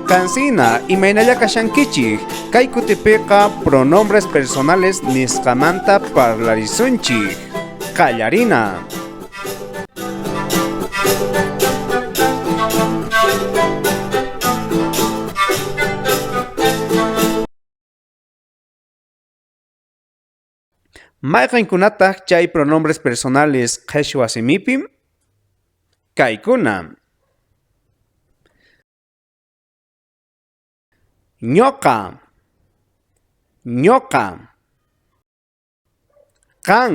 Qansina, imaynalla kashankichik? Kay kutipiqa pronombres personales nisqamanta parlarisunchik. Qallarina. Mayqenkunataq chay pronombres personales qheshwa simipi? Kaykuna. Ñoqa, ñoqa, qan,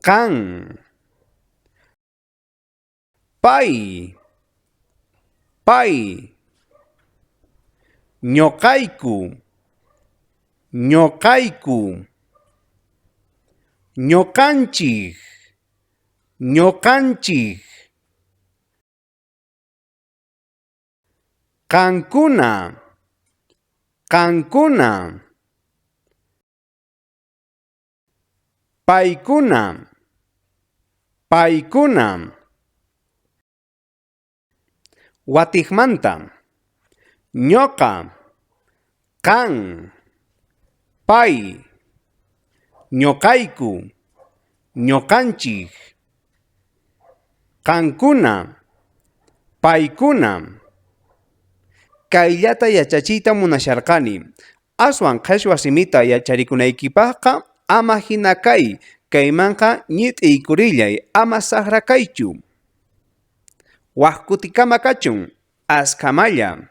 qan, pay, pay, ñoqayku, ñoqayku, ñoqanchik, ñoqanchik. Qankuna, qankuna, paykuna, paykuna. Watijmanta, ñoqa, qan, pay, ñoqayku, ñoqanchik. Qankuna, paykuna. Kayllata yachachiyta munasharqani. Aswan qheshwa simita yacharikunaykipajqa ama jina kay, kaymanqa ñit'iykurillay, ama sajra kaychu. Waj kutikama kachun, askhamalla.